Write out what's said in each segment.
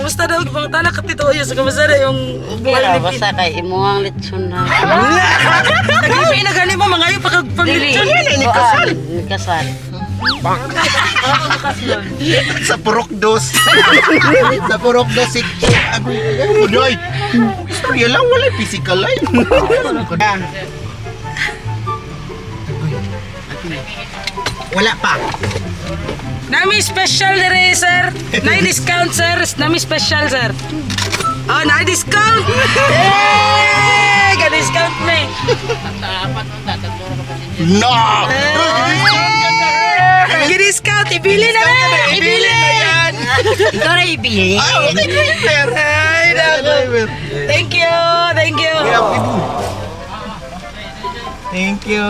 Kumusta daw gipangutana ka, Tito Oyo, sa kumusta na yung buhay Pero ni Pete? basta kay imuhang litson na. Nag-ipay na gani mo mga pa kag panglitson. Yan ay kasal. Ni kasal. Sa Purok Dos. Sa Purok Dos, si Agoy. Udoy. Istorya lang, wala physical ay. Wala pa. Nami special dire, sir. Nay discount, sir. Nami special, sir. Oh, na discount. Hey, ga discount me. No! Gi-discount, ibili na na. Ibili. Yan! Ikaw ra ibili. Ah, okay, driver! Ay, nako. Driver. Thank you. Thank you. Thank you.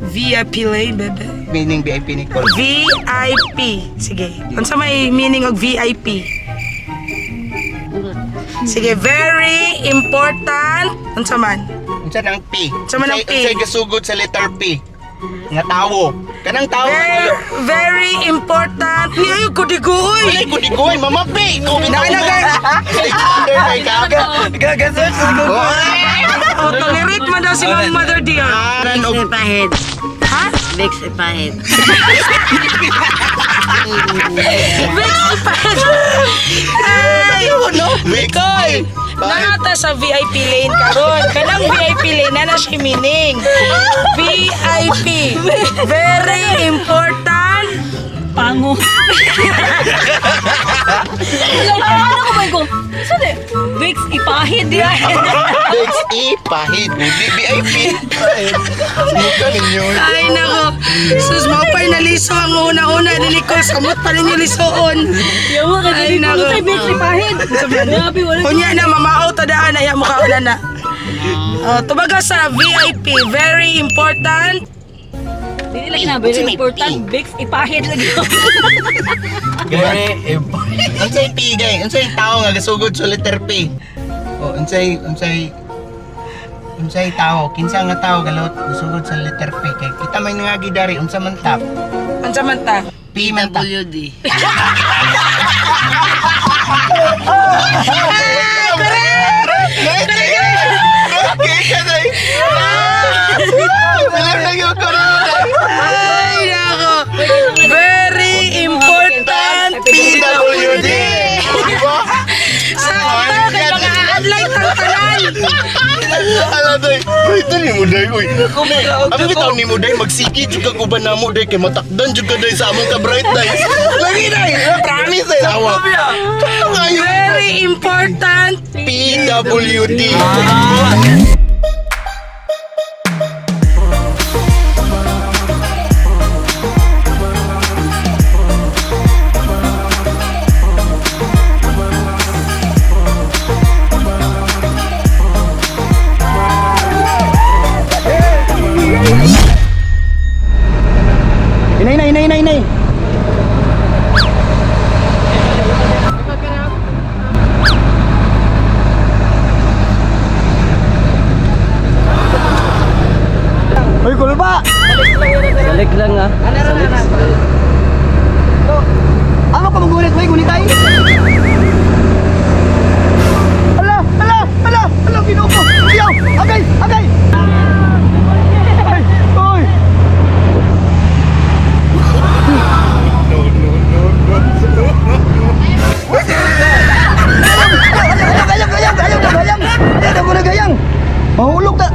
VIP lane, bebe. Meaning VIP Nicole. VIP. Sige. Unsa may meaning og VIP? Sige, very important. Unsa man? Unsa nang P? Unsa man ang P? Unsay gasugod sa letter P? Nga tawo. Kanang tawo. Very, very important. Ni ayo ko diguoy. Wala ko di ko Mama P. Ikaw bitaw. Naalaga. Stakeholder kay ka. Gagasearch sa Google. Oh, tolerate man daw si Ma'am Mother Dear. Aran Bix og ipahid. Ha? Bix ipahid. Ay, no. Nicole, nangata sa VIP lane karon. Kanang VIP lane na na siya meaning. VIP. Very important. Pango. Ano ko ba ko? Saan eh? Bix ipahid diya. Lex E pahid. Di VIP. Sinuka ninyo. Ay nako. Sus, mao pa'y naliso ang una-una ni Nicole. Samot pa ninyo lisoon. Yawa ka Ay, dili nako. ko kay Bix ipahid. Grabe wala. Unya na, mamaaw tadaan. Aya mo ka na. Oh, tubaga sa VIP. Very important. Dili lang na very important Bix ipahid lagi. Very important. Unsay P gay? Unsay tawo nga gasugod sa letter P? Oh, unsay unsay unsay tawo? Kinsa nga tawo galot gasugod sa letter P kay kita may nangagi dari unsa man ta? Unsa man ta? P man ta. WD. Okay ka day. Alam na yun ko na. Ay, nako. Very important. PWD. Diba? Sakto, kay mga adlay tang tanan. Ala day. Uy, ito ni mo day uy. Ang bitaw ni mo day magsigi jud kag uban namo day kay matakdan jud ka day sa among ka bright day. Lagi day. Promise day awa. Ngayon. Very important. PWD. Inay, inay, inay, inay, inay. Uy, kulba! Salik lang ah. Salik. Ano ka magulit? May gunit ay? Ala, ala, ala, ala, ginoo ko. Ayaw, agay, agay. Ay, oy. Gayang, gayang, gayang, gayang. Ayaw ko na gayang. Mahulog ta.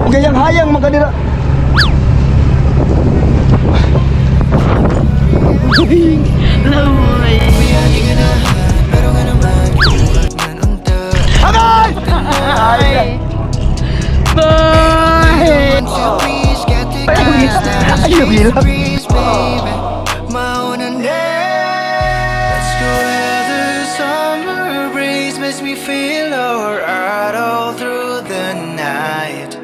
Gayang hayang magkadira. Agay! Ay! Bye! Ay, nagilap. Let's go where the summer breeze makes me feel alright all through the night.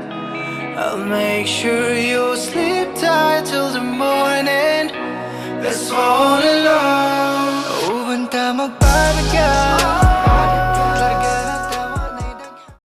I'll make sure you sleep tight till the morning. Let's fall in love. Ubanta magpabigyan.